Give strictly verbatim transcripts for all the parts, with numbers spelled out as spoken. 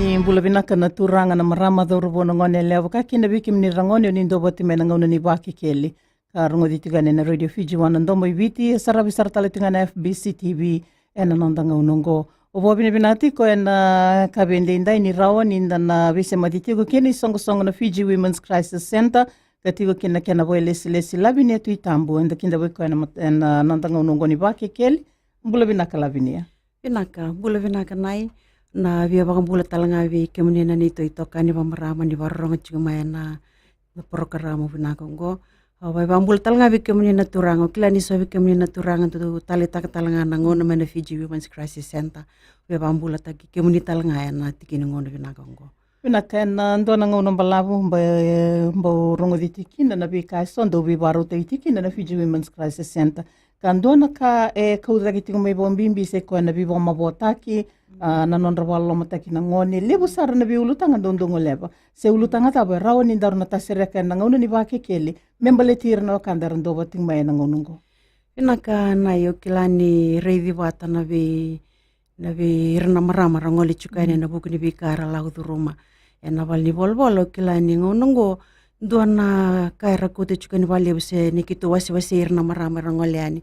Ni bula vinaka na turaga, na marama, cauravou, na gone yalewa, vakakina vei kemuni ragone o ni dau vati mai na gauna ni Vakekeli ka rogoci tiko yani ena Radio Fiji One na Domo i Viti. E saravi sara tale tiko ga na F B C T V ena noda gauna oqo. Au vakavinavinaka tiko ena ka veidaidai ni rawa ni da na veisemati tiko kei na isoqosoqo na Fiji Women's Crisis Centre, ka tiko kina kena vakailesilesi Lavinia Tuitabu, eda kidavaki koya ena mat-, ena noda gauna oqo ni Vakekeli. Bula vinaka Lavinia. Vinaka, bula vinaka Nai. Na via vakabula tale ga vei kemuni na neitou itokani vamarama ni vakarorogo tiko mai ena, na porokaramu vinaka oqo. Au via vakabula tale ga vei kemuni na turaga, au kila ni so vei kemuni na turaga dou taleitaka tale ga na gauna mai na Fiji Women's Crisis Centre. Au via vakabulataki kemuni tale ga ena tiki ni gauna vinaka oqo. Vinaka, ena dua na gauna balavu ba, bau rogoci tiko kina na veika eso dau veivakarautaki tiko kina na Fiji Women's Crisis Centre. Ka dua na ka e kau cake tiko mai vakabibi sai koya na veivakamavoataki, a, na nodra vakalolomataki na gone. Levu sara na veiulutaga dau dau goleva. Se ulutaga cava e rawa ni daru na tasereka ena gauna ni Vakekeli me baleti ira na wekada era dau vati mai ena gauna oqo? Vinaka Nai, au kila ni raici vata na vei na vei ira na marama ra gole tiko yani ena vuku ni veika era lako curuma ena vale ni volavola. Au kila ni gauna oqo dua na ka era kauta tiko yani vakalevu, se ni keitou wasewasei ira na marama era gole yani,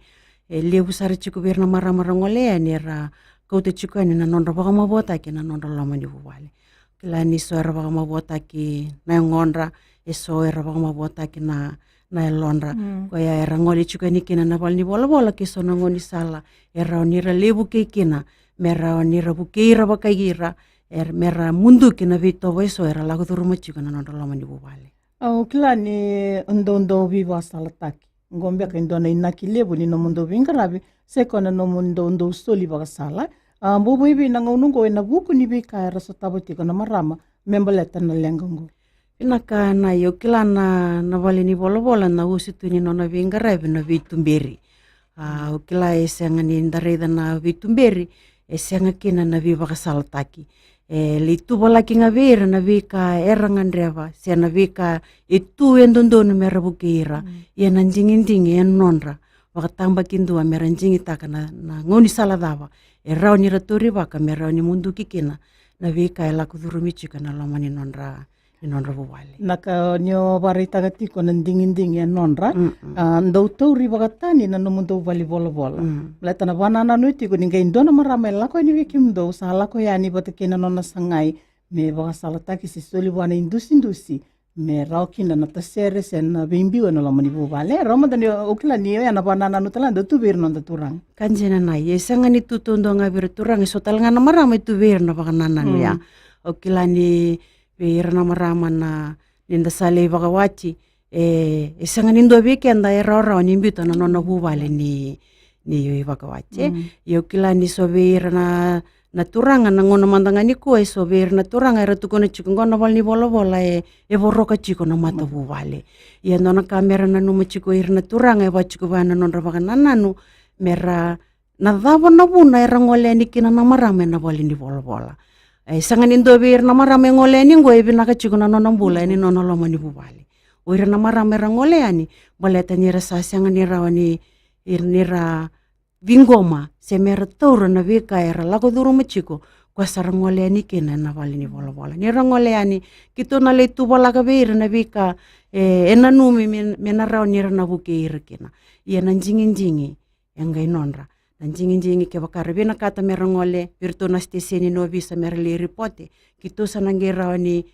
e levu sara tiko vei ira na marama ra gole yani era kauta tiko yani na nodra vakamavoataki ena nodra loma ni vuvale. Kila ni so era vakamavoataki na yagodra, e so era vakamavoataki na, na yalodra. Mm. Koya era gole tiko yani kina na vale ni volavola, ke so na gaunisala e rawa ni ra lai vukei kina, me rawa ni ra vukei ira vakai ira, er, me ra muduki na veitovo eso era lako curuma tiko na nodra loma ni vuvale. Au kila ni dou dau veivakasalataki. Oqo beka e dua na inaki levu ni nomudou veiqaravi, se koya na nomudou dau soli vakasala. A, bau vakaevei na gauna oqo ena vuku ni veika era sotava tiko na marama me baleta na leqa oqo? Vinaka Nai, au kila na, na vale ni volavola na usutu ni nona veiqaravi na veituberi. A, au kila e sega ni da raica na veituberi e sega kina na veivakasalataki. E lai tuvalaki ga vei ira na veika era gadreva, se na veika e tu e dodonu me ra vukei ira. Mm. Ia na digidigi e nodra vakatabakidua me ra digitaka na, na gaunisala cava e rawa ni ra taurivaka me rawa ni muduki kina na veika e lako curumi tiko ena loma ni nodra, ni nodra vuvale. Na ka ni o vakaraitaka tiko na digidigi e nodra, mm, mm, a, dau tauri vakatani na nomudou vale ni volavola. Mm. Baleta na vakanananu e tiko ni qai dua na marama e lako yani vei kemudou, sa lako yani vata kei na nona sagai me vakasalataki se soli vua na idusidusi me rawa kina na tasere se na veibiu ena loma ni vuvale. Rawa mada ni, au kila ni oya na vakanananu tale ga dau tu vei ira na noda turaga. Ka dina Nai, e sega ni tu taudua ga vei ira turaga, e so tale ga na marama e tu vei ira na vakanananu ya. Mm. Au kila ni vei ira na marama na, ni da sa lai vakawati, e, e sega ni dua vei keda e rawarawa ni biuta na nona vuvale ni, ni vakawati, e. Mm. Ia au kila ni so vei ira na, na turaga na gauna mada ga nikua, e so vei ira na turaga era tukuna tiko oqo na vale ni volavola e, e voroka tiko na matavuvale. Ia dua na ka me ra nanuma tiko ira na turaga e vaka tiko vaya na nodra vakanananu, me ra na cava na vuna era gole yani kina na marama ena vale ni volavola. E sega ni dua vei ira na marama e gole yani oqo e vinaka tiko na nona bula ena nona loma ni vuvale. O ira na marama era gole yani baleta ni ra sa sega ni rawa ni, ni ra ciqoma se me ra taura na veika era lako curuma tiko, koya sa ra gole yani kina ena vale ni volavola. Ni ra gole yani, keitou na lai tuvalaka vei ira na veika e, e nanumi me, me na rawa ni ra na vukei ira kina. Ia na digidigi e qai nodra. Na digidigi kevaka ra vinakata me ra gole vei iratou na siteseni ni ovisa me ra lai ripote, keitou sa na qai rawa ni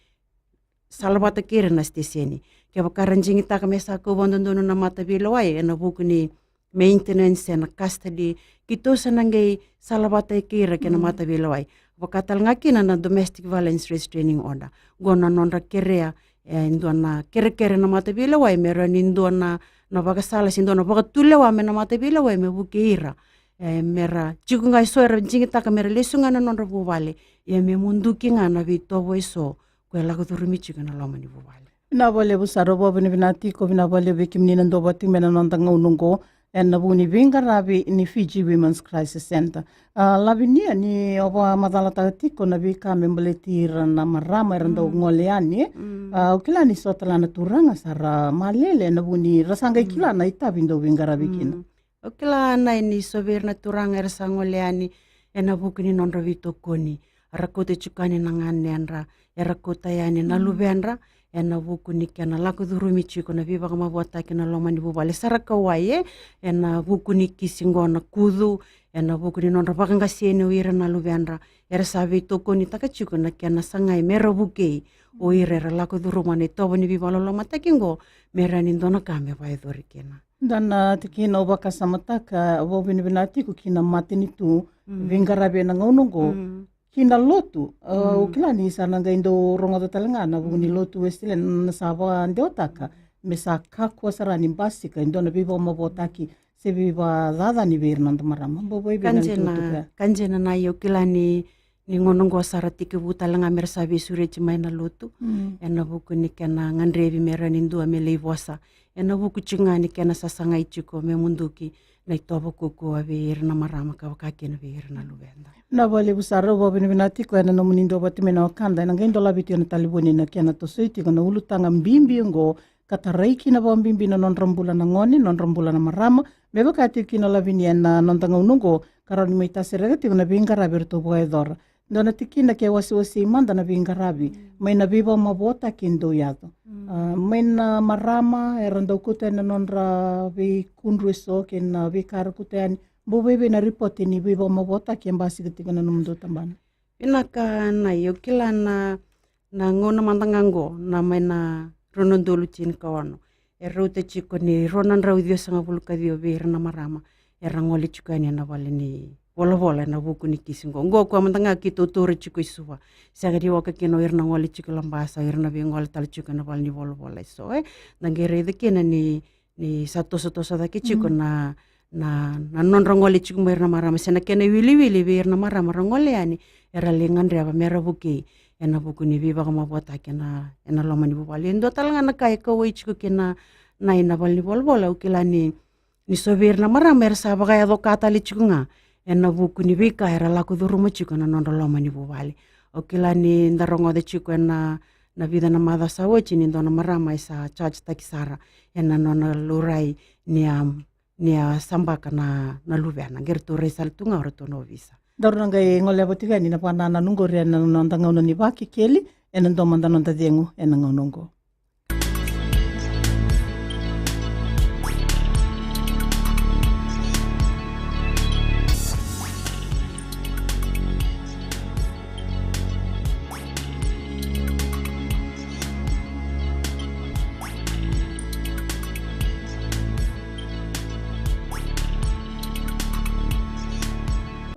salavata kei ira na siteseni. Kevaka ra digitaka me sa kau vakadodonu na mataveilewai ena vuku ni maintenance se na custody, keitou sa na qai salavata kei ira kei na, mm, mataveilewai. Vaka tale ga kina na domestic violence restraining order. Qo na nodra kerea, e, dua na kerekere na mataveilewai me rawa ni dua na, na vakasala se dua na vakatulewa mai na mataveilewai me vukei ira. E, me ra tiko ga e so era digitaka me ra lesu ga na nodra vuvale, ia me muduki ga na veitovo e so ko e lako curumi tiko ena loma ni vuvale. Vinaka vakalevu sara, au vakavinavinaka tiko, vinaka vakalevu vei kemuni na dau vati mai na noda gauna oqo ena vuku ni veiqaravi ni Fiji Women's Crisis Centre. A, Lavinia, ni o vakamacalataka tiko na veika me baleti ira na marama era dau, mm, gole yani, e. Mm. A, au kila ni so tale na turaga sa ra malele ena vuku ni ra sa qai, mm, kila na itavi dau veiqaravi, mm, kina. Au kila Nai ni so vei ira na turaga era sa gole yani ena vuku ni nodra veitokoni. Era kauta tiko yani na ganedra, era kauta yani na luvedra, ena vuku ni kena lako curumi tiko na veivakamavoataki na loma ni vuvale. Sa ra kauwai, e, ena vuku ni kisi qo na kucu, ena vuku ni nodra vakaqaseni o ira na luvedra. Era sa veitokonitaka tiko na kena sagai mera vukei o ira era lako curuma na itovo ni veivakalolomataki qo, mera ni dua na ka me vakayacori kina. Dua na tikina au vakasamataka, au vakavinavinaka tiko ki na matanitu veiqaravi ena gauna oqo, ki na lotu. Au kila ni sa na qai dau rogoca tale ga na vuku ni lotu Wesele na sa vakadewataka me sa kakua sara ni basika e dua na veivakamavoataki se veivakacacani vei ira na noda marama. Bau vei vei na tutuka. Ka dina na, io, kila ni ni gauna oqo sa ra tekivu tale ga mera sa veisureti mai na lotu, ena vuku ni kena gadrevi mera ni dua me lai vosa ena vuku tiko ga ni kena sasagai tiko me muduki na itovo kaukaua vei ira na marama ka vaka kina vei ira na luveda. Na vakalevu sara, au vakavinavinaka tiko ena nomuni dua vata mai na wekada ena qai dolavi tiko na talevoni na kena tosoi tiko na ulutaga bibi oqo, ka tarai kina vakabibi na nodra bula na gone, nodra bula na marama, me vaka tiko kina Lavinia ena noda gauna oqo, ka rawa ni mai tasereka tiko na veiqaravi eratou vakayacora. Dua na tikina ke wasewasei mada na veiqaravi mai na veivakamavoataki e dau yaco. A, mai na marama era dau kauta yani na nodra veikudru eso kei na veika era kauta yani. Bau vei vei na ripote ni veivakamavoataki e basika tiko na nomudou tabana? Vinaka na, io, kila na, na gauna mada ga qo, na mai na rua na udolu tinikaono, e rauta tiko ni rua na drau ciwasagavulu ka ciwa vei ira na marama era gole tiko yani ena vale ni volavola ena vuku ni kisi qo. Qo koya mada ga keitou taura tiko i Suva. Sega ni oka kina o ira na gole tiko i Labasa, o ira na veigole tale tiko ena vale ni volavola eso, e. Da qai raica kina ni ni sa tosotoso cake tiko na, na, na nodra gole tiko mai ira na marama, se na kena iwiliwili vei ira na marama ra gole yani, era lai gadreva mera vukei ena vuku ni veivakamavoataki ena, ena loma ni vuvale. E dua tale ga na ka e kauwai tiko kina na, na vale ni volavola, au kila ni, ni so vei ira na marama era sa vakayaco ka tale tiko ga ena vuku ni veika era lako curuma tiko ena nodra loma ni vuvale. Au kila ni da rogoca tiko ena, na vica na macawa sa oti ni dua na marama e sa charge taki sara ena nona laurai ni a, ni a sabaka na, na luvena. Qai ratou rai sara tu ga o ratou na ovisa. Daru na qai goleva tiko yani na vakanananu qori ena noda gauna ni Vakekeli, ena dua mada noda cegu ena gauna oqo.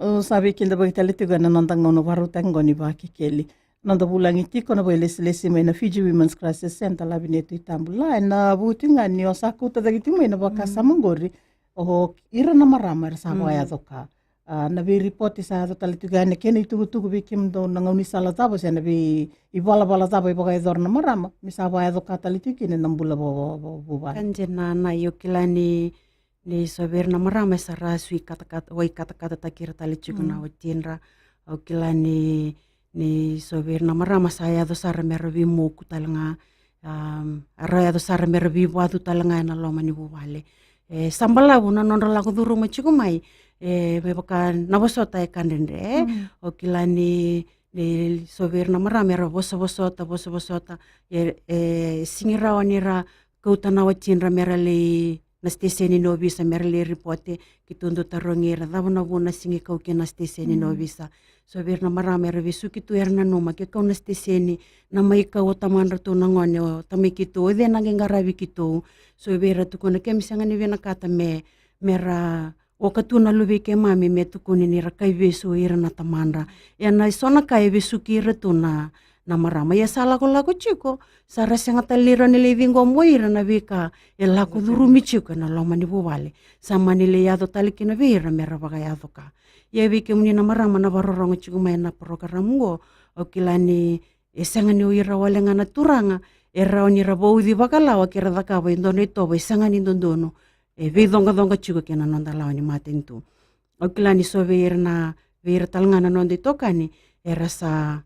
Au sa veikidavaki tale tiko ena noda gauna vakarautaki qo ni Vakekeli. Noda vulagi tiko na vakailesilesi mai na Fiji Women's Crisis Centre, Lavinia Tuitaba. La, ena vuku tiko ga ni o sa kauta cake tiko mai na vakasama qori, o ira na marama era sa vakayaco ka. A, na veiripoti sa yaco tale tiko yani, kena itukutuku vei kemudou, na gaunisala cava se na veivalavala cava e vakayacora na marama me sa vakayaco ka tale tiko kina na bula vavuvale. Ka dina na, io, kila ni, ni so vei ira na marama e sa ra sui katakata, wai katakatataki ira tale tiko na watidra. Au kila ni, ni so vei ira na marama sa yaco sara mera veimoku tale ga, a, ra yaco sara mera veivacu tale ga ena loma ni vuvale. E sa balavu na nodra lako curuma tiko mai, e, me vaka na vosota e ka dredre, e. Au kila ni, ni so vei ira na marama era vosavosota, vosavosota, e, e sega ni rawa ni ra kauta na watidra mera lai na siteseni ni ovisa mera lai ripote. Keitou dau tarogi ira cava na vuna sega ni kau kina na siteseni ni ovisa. So vei ira na marama era vesuki tu, era nanuma ke kau na siteseni, na mai kau o tamadratou na gone, o tamai keitou, o cei na qai qaravi keitou. So vei ira tukuna, keimami sega ni vinakata me, mera oka tu na luvei keimami me tukuni ni ra kaivesu o ira na tamadra. Ia na so na ka e vesuki ira tu na, na marama. Ia sa lakolako tiko, sa ra sega tale ni rawa ni lai ciqoma o ira na veika e lako curumi tiko ena loma ni vuvale. Sa mani lai yaco tale kina vei ira mera vakayaco ka. Ia vei kemuni na marama na vakarorogo tiko mai na porokaramu qo, au kila ni e sega ni o ira wale ga na turaga e rawa ni ra vauci vakalawa ke ra cakava e dua na itovo e sega ni dodonu, e veicoqacoqa tiko kei na noda lawa ni matanitu. Au kila ni so vei ira na, vei ira tale ga na noda itokani era sa,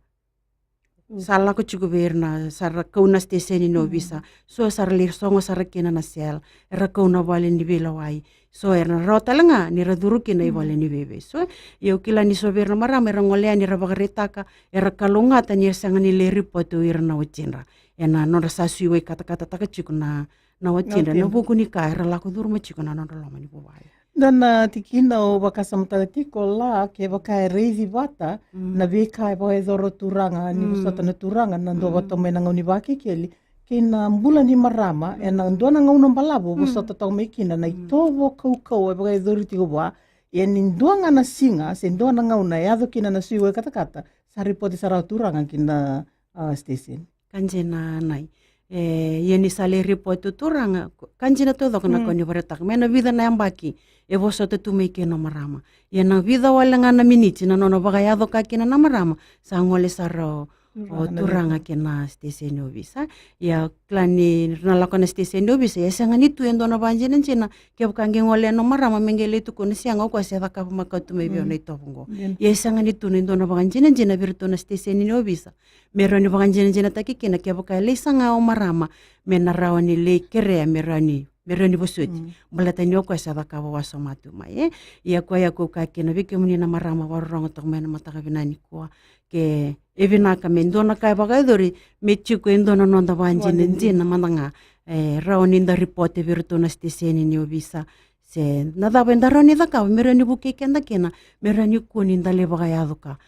sa lako tiko vei ira na, sa ra kau na siteseni ni ovisa. So sa ra lai sogo sara kina na cell, era kau na vale ni veilewai. So era na rawa tale ga ni ra curu kina i vale ni veivesu. Ia au kila ni so vei ira na marama era gole yani, era vakaraitaka, era kalougata ni era sega ni lai ripote o ira na watidra ena nodra sa sui wai katakatataka tiko na, na watidra ena vuku ni ka era lako curuma tiko na nodra loma ni vuvale. Dua na tikina au vakasamataka tiko, la kevaka e raici vata na veika e vakayacora o turaga, ni vosota na turaga na dua vata mai na gauna ni Vakekeli kei na bula ni marama ena dua na gauna balavu, vosota toka mai kina na itovo kaukauwa e vakayacori tiko vua. Ia ni dua ga na siga se dua na gauna e yaco kina na sui wai katakata, sa ripote sara o turaga ki na, a, station. Ka dina nai. E, ia ni sa lai ripote o turaga, ka dina taucoko na ka ni vakaraitaka mai na vica na yabaki e vosota tu mai kina o marama. Ia na vica wale ga na miniti na nona vakayaco ka kina na marama, sa gole sara o, o turaga ki na station ni ovisa. Ia kila ni ra na lako na station ni ovisa, ia sega ni tu e dua na vakadinadina. Kevaka qai gole na marama me qai lai tukuna, sega, o koya se cakava makawa tu mai vei au na itovo qo. Ia sega ni tu na dua na vakadinadina vei iratou na station ni ovisa me rawa ni vakadinadinataki kina kevaka e lai saga o marama me na rawa ni lai kerea me rawa ni, me rawa ni vosoti. Baleta ni o koya sa cakava wasoma tu mai, e. Ia koya au kaya kina vei kemuni na marama vakarorogo toka mai na mataka vinaka nikua, ke e vinaka me dua na ka e vakayacori, me tiko e dua na noda vakadinadina mada ga, e rawa ni da ripote vei iratou na station ni ovisa. Se na cava eda rawa ni cakava me rawa ni vukei keda kina, me rawa ni kua ni da lai vakayaco ka.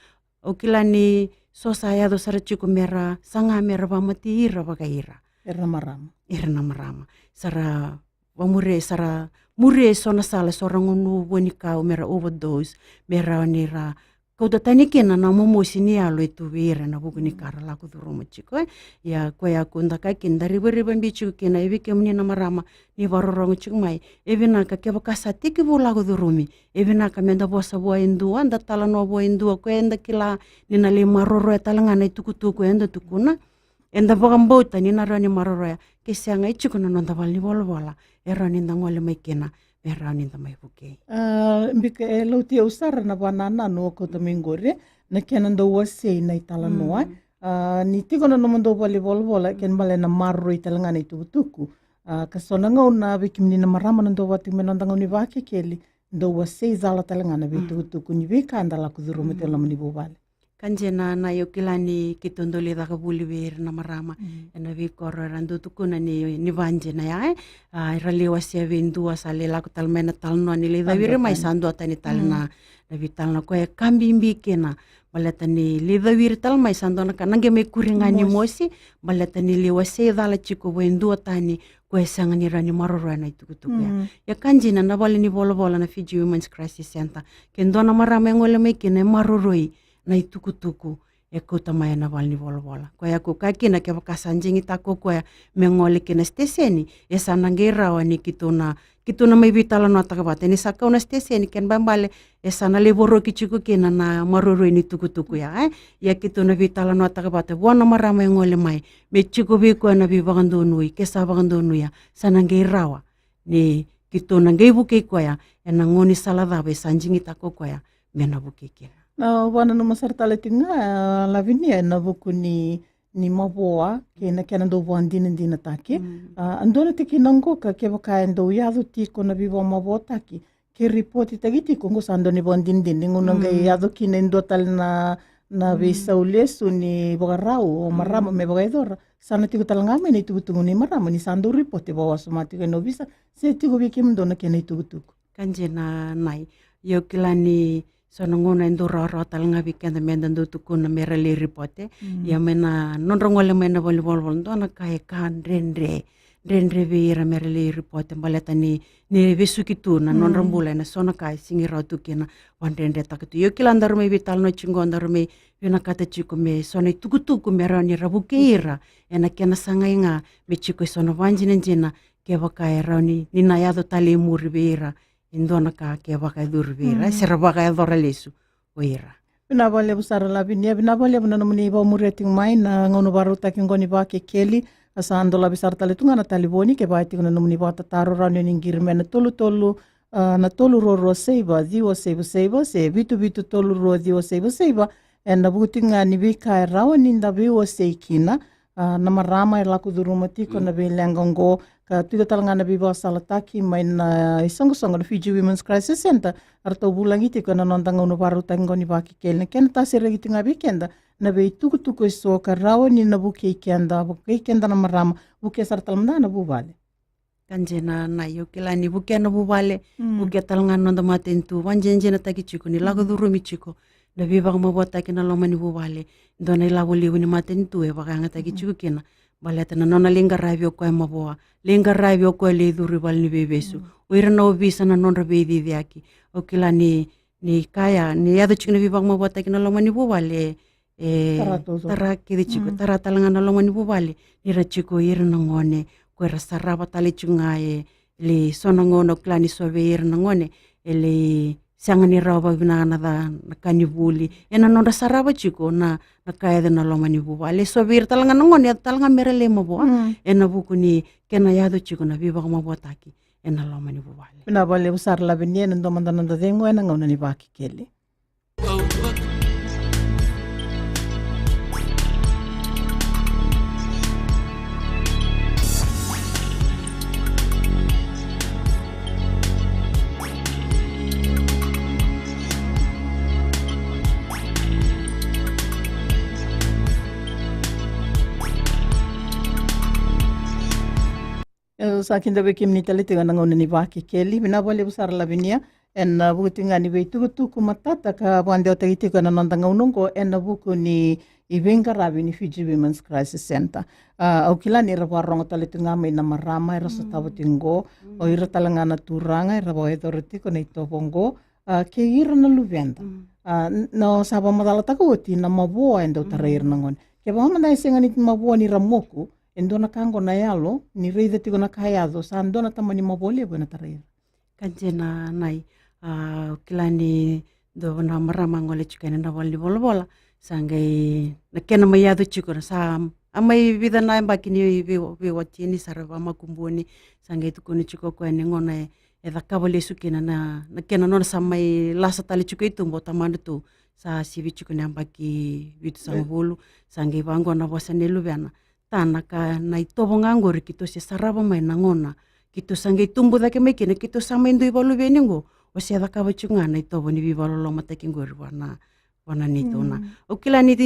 Au kila ni so sa yaco sara tiko me ra saga me ra vakamatei ira vakaira, era na marama. Era na marama. Sa ra vamuria, sa ra muria e so na sala, so ra gunu vuanikau me ra overdose, me rawa ni ra kauta tani kina na momosi ni yalo e tu vei ira ena vuku ni ka ra lako curuma tiko, e. Ia koya au kaya kina, da rivarivabi tiko kina, e vei kemuni na marama ni vakarorogo tiko mai, e vinaka kevaka sa tekivu lako curumi, e vinaka me da vosa vua e dua, da talanoa vua e dua, koya eda kila ni na lai maroroya tale ga na itukutuku eda tukuna. Eda vakabauta ni na rawa ni maroroya, ke sega e tiko na noda vale ni volavola e rawa ni da gole mai kina, me rawa ni da mai vukei. A, bika e lauti au sara na vakanananu o kauta mai qori, na kena dau wasei na italanoa. A, ni tiko na nomudou vale ni volavola, kena ibalebale na maroroi tale ga na itukutuku. A, ka so na gauna vei kemuni na marama na dau vata tiko mai na noda gauna ni Vakekeli, dau wasei cala tale ga na veitukutuku ni veika eda lako curuma tu e loma ni vuvale. Ka dina nai, au kila ni keitou dau lai caka vuli vei ira na marama ena veikoro, era dau tukuna ni, ni vakadina ya, e. A, era lai wasea vei dua, sa lai lako tale mai na talanoa ni lai caviri mai, sa duatani tale na, na veitalanoa. Koya e ka bibi kina, baleta ni lai caviri tale mai sa dua na ka, na qai mai kuri ga ni mosi, baleta ni lai wasei cala tiko vua e duatani, koya e sega ni rawa ni maroroya na itukutuku ya. Ia ka dina, na vale ni volavola na Fiji Women's Crisis Centre, ke dua na marama e gole mai kina e maroroi na itukutuku e kauta mai ena vale ni volavola. Koya au kaya kina, kevaka sa digitaka o koya me gole ki na siteseni, e sa na qai rawa ni keitou na, keitou na mai veitalanoataka vata. Ni sa kau na siteseni, kena ibalebale e sa na lai voroki tiko kina na maroroi ni tukutuku ya, e. Ia keitou na veitalanoataka vata vua na marama e gole mai, me tiko vei koya na veivakadonui, ke sa vakadonuya, sa na qai rawa ni keitou na qai vukei koya ena gaunisala cava e sa digitaka o koya me na vukei kina. Na, au vakananuma sara tale tiko ga, a, Lavinia, ena vuku ni, ni mavoa kei na kena dau vakadinadinataki. A, a dua na tikina oqo, ka kevaka e dau yaco tiko na veivakamavoataki, ke ripotitaki tiko, oqo sa dua na ivakadinadina ni gauna qai yaco kina e dua tale na, na veisau lesu ni vakarau o marama me vakayacora, sa na tiko tale ga mai na itukutuku ni marama ni sa dau ripote vakawasoma tiko ena ovisa, se tiko vei kemudou na kena itukutuku. Ka dina nai. Ia au kila ni so na gauna e dau rawarawa tale ga vei keda me da dau tukuna me ra lai ripote. Ia mai na nodra gole mai na valenivolavola, dua na ka e ka dredre, dredre vei ira me ra lai ripote, baleta ni, ni vesuki tu na nodra bula ena so na ka e sega ni rawa tu kina, vakadredretaka tu. Ia au kila daru mai veitalanoa tiko qo, daru mai vinakata tiko me so na itukutuku me rawa ni ra vukei ira ena kena sagai ga me tiko e so na vakadinadina, kevaka e rawa ni, ni na yaco tale i muri vei ira e dua na ka ke vakayacori vei ira, se ra vakayacora lesu o ira. Vinaka vakalevu sara Lavinia, vinaka vakalevu na nomuni vakamuria tiko mai na gauna vakarautaki oqo ni Vakekeli. A sa dolavi sara tale tu ga na talevoni, kevaka e tiko na nomuni vakatataro, rawa ni o ni qiri mai na tolu tolu, a, na tolu rua rua saiva ciwa saiva saiva, se vitu vitu tolu rua ciwa saiva saiva. Ena vuku tiko ga ni veika e rawa ni da veiwasei kina, a, na marama e lako curuma tiko na veileqa oqo, ka tu iko tale ga na veivakasalataki mai na isoqosoqo na Fiji Women's Crisis Centre, eratou vulagi tiko ena noda gauna vakarautaki oqo ni Vakekeli, na kena tasereki tiko ga vei keda na veitukutuku eso ka rawa ni na vukei keda, vukei keda na marama, vukei sara tale mada na vuvale. Ka dina na, io, kila ni vukea na vuvale, vukea tale ga na noda matanitu, vakadinadinataki tiko ni lako curumi tiko na veivakamavoataki na loma ni vuvale. Dua na ilavo levu ni matanitu e vakayagataki tiko kina, baleta na nona lai qaravi o koya mavoa, lai qaravi o koya lai curu i valeniveivesu, o ira na ovisa na nodra veiciciyaki. Au kila ni, ni kaya ni yaco tiko na veivakamavoataki na loma ni vuvale, e tara kece tiko, tara tale ga na loma ni vuvale ni ra tiko ira na gone, ko era sarava tale tiko ga e lei so na gauna, au kila ni so vei ira na gone e lei sega ni rawa vakavinaka na ca, na ka ni vuli ena nodra sarava tiko na, na ka yaco na loma ni vuvale. So vei ira tale ga na gone, yaco tale ga me ra lei mavoa ena vuku ni kena yaco tiko na veivakamavoataki ena loma ni vuvale. Vinaka vakalevu sara Lavinia, ena dua mada na noda cegu ena gauna ni Vakekeli. Au sa kidavaki kemuni tale tiko ena gauna ni Vakekeli. Vinaka vakalevu sara Lavinia ena vuku tiko ga ni veitukutuku matata ka vakadewataki tiko ena noda gauna oqo ena vuku ni veiqaravi ni Fiji Women's Crisis Centre. A, au kila ni ra vakarogo tale tiko ga mai na marama era sotava tiko oqo, o ira tale ga na turaga era vakayacora tiko na itovo oqo, a, kei ira na luveda. A, n-, na sa vakamacalataka oti na mavoa e dau tarai ira na gone. Kevaka mada e sega ni mavoa ni ra moku, e dua na ka oqo na yalo ni raica tiko na ka yaco, sa dua na tama ni mavoa levu ena tarai ira. Ka dina na, a, au kila ni dua na marama gole tiko ena vale ni volavola, sa qai na kena mai yaco tiko na sa, a, mai vica na yabaki ni vei, veiwatini sa ra vakamakubuni, sa qai tukuna tiko o koya ni gauna e, e cakava lesu kina na, na kena nona sa mai lasa tale tiko i tuba o tamana tu, sa sivi tiko na yabaki vitusagavulu, sa qai vaqo na vosa ni luvena. Ta na ka, na itovo ga oqori keitou se sarava mai na gauna keitou sa qai tubu cake mai kina, keitou sa mai dui vakaluveni oqo, o se cakava tiko ga na itovo ni veivakalolomataki oqori vua na, vua na neitou na. Au kila ni,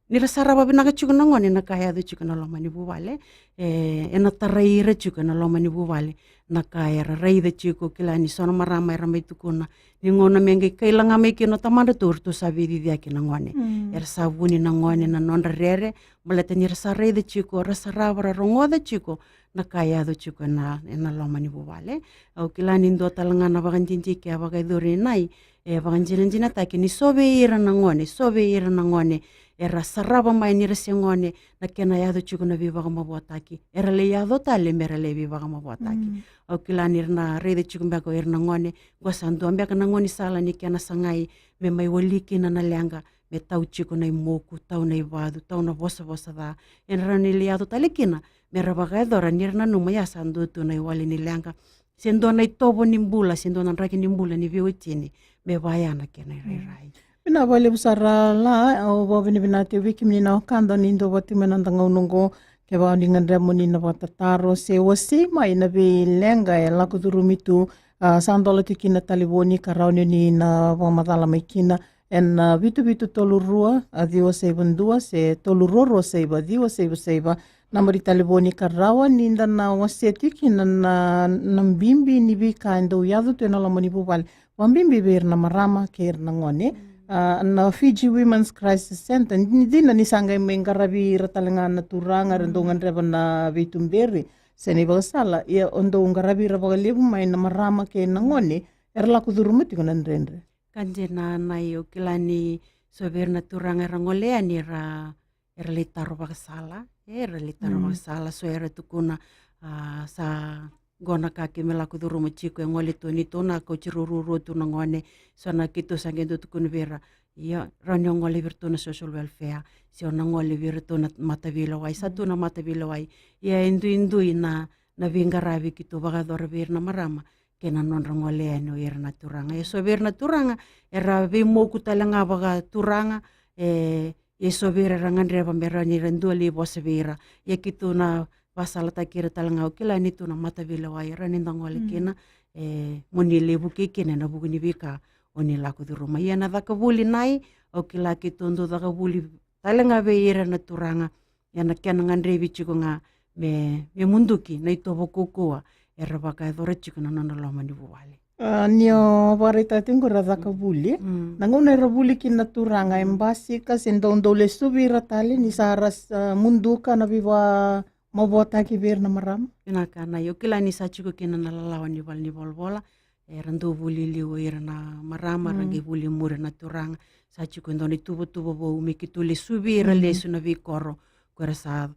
ni ra sarava vinaka tiko na gone na ka yaco tiko na loma ni vuvale, e, ena tarai ira tiko na loma ni vuvale na ka era raica tiko. Kila ni so na marama era mai tukuna ni gauna me qai kaila ga mai kina o tamadratou, ratou sa veiciciyaki na gone. Era sa vuni na gone na nodra rere, baleta ni ra sa raica tiko, ra sarava, ra rogoca tiko na ka yaco tiko ena, ena loma ni vuvale. Au kila ni dua tale ga na vakadidike a vakayacori nai, e vakadinadinataki ni so vei ira na gone, so vei ira na gone era sarava mai ni ra se gone na kena yaco tiko na veivakamavoataki, era lai yaco tale me ra lai veivakamavoataki. Au kila ni ra na raica tiko beka o ira na gone, qo sa dua beka na gaunisala ni kena sagai me mai wali kina na leqa, me tau tiko na imoku, tau na ivacu, tau na vosavosa ca. Era rawa ni lai yaco tale kina me ra vakayacora ni ra nanuma ya sa dua tu na iwali ni leqa, se dua na itovo ni bula, se dua na draki ni bula ni veiwatini me vaya na kena irairai. Vinaka vakalevu sara la, au vakavinavinaka tiko vei kemuni na wekada ni dau vata mai na noda gauna oqo. Kevaka ni gadreva mo ni na vakatataro se wasei mai na veileqa e lako curumi tu, a, sa dola tiko kina na talevoni ka rawa ni o ni na vakamacala mai kina ena, a, vitu vitu tolu rua, a, ciwa saiva dua se tolu rua rua saiva ciwa saiva saiva. Naba ni talevoni ka rawa ni da na wasea tiko kina na, na bibi ni veika e dau yaco tu ena loma ni vuvale, vakabibi vei ira na marama kei ira na gone. A, na Fiji Women's Crisis Centre, ni dina ni sa qai mai qaravi ira tale ga na turaga era dau gadreva na veituberi se na ivakasala, ia o dau qaravi ira vakalevu mai na marama kei na gone era lako curuma tiko na dredre. Ka dina na, io, kila ni so vei ira na turaga era gole yani era, era lai taro vakasala, era lai taro vakasala, so era tukuna, a, sa qo na ka keimami lako curuma tiko, e gole tu o neitou na, kauti rau ruarua tu na gone. So na keitou sa qai dau tukuna vei ira, ia, rawa ni o gole vei iratou na social welfare, se o na gole vei iratou na mataveilewai, sa tu na mataveilewai. Ia e duidui na, na veiqaravi keitou vakayacora vei ira na marama kei na nodra gole yani o ira na turaga. E so vei ira na turaga era veimoku tale ga vakaturaga, e, E so vei ira era gadreva me rawa ni ra dua lai vosa vei ira. Ia keitou na vasalataki ira tale ga, au kila ni tu na mataveilewai e rawa ni da gole kina, e, mo ni lai vukei kina ena vuku ni veika o ni lako curuma. Ia na caka vuli, Nai, au kila keitou dau caka vuli tale ga vei ira na turaga, ia na kena gadrevi tiko ga me, me muduki na itovo kaukaua era vakayacora tiko na nona loma ni vuvale. A, ni o vakaraitaka tiko qori, a caka vuli. Mm. Na gauna era vuli kina na turaga, e basika se dau dau lesuvi ira tale ni sa ra, a, muduka na veivakamavoataki vei ira na marama? Vinaka, Nai, au kila ni sa tiko kina na lalawa ni vale ni volavola, era dau vuli liu o ira na marama, ra qai vuli muri na turaga. Sa tiko e dua na ituvatuva vou me keitou lesuvi ira lesu na veikoro ko era sa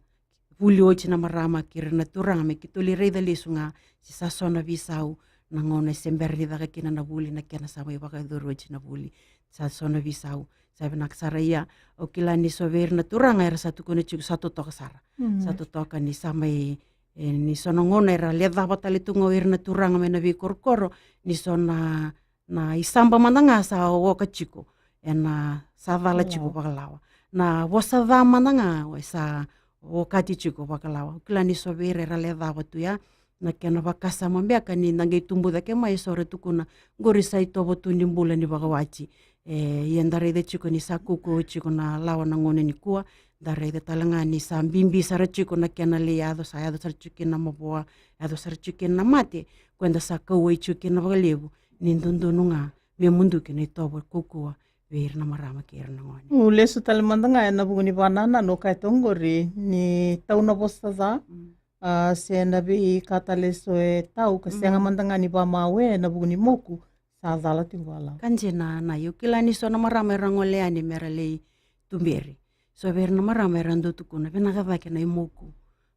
vuli oti na marama kei ira na turaga, me keitou lai raica lesu ga se sa so na veisau na gauna se bera ni caka kina na vuli, na kena sa mai vakayacori oti na vuli. Sa so na veisau, sa vinaka sara. Ia au kila ni so vei ira na turaga era sa tukuna tiko sa totoka sara. Mm. Sa totoka ni sa mai, e, ni so na gauna era lecava tale tu ga o ira na turaga mai na veikorokoro, ni so na, na isaba mada ga sa oka tiko, ena sa cala tiko vakalawa. Na vosa ca mada ga e sa okati tiko vakalawa. Au kila ni so vei ira era lecava tu ya na kena vakasama beka ni da qai tubu cake mai, e so era tukuna, qori sa itovo tu ni bula ni vakawati. E, ia da raica tiko ni sa kaukaua tiko na lawa na gauna nikua. Da raica tale ga ni sa bibi sara tiko na kena lai yaco, sa yaco sara tiko kina na mavoa, yaco sara tiko kina na mate, ko eda sa kauwai tiko kina vakalevu. Ni dodonu ga me muduki na itovo kaukaua vei ira na marama kei ira na gone. U lesu tale mada ga ena vuku ni vakanananu, o kaya toka qori ni tau na vosa ca, mm, a, se na veika tale e so e tau, ka sega mada ga ni vakamawe ena vuku ni moku, sa cala tiko vakalawa. Ka dina, Nai, au kila ni so na marama era gole yani mera lai tuberi. So vei ira na marama era dau tukuna, vinaka cake na imoku,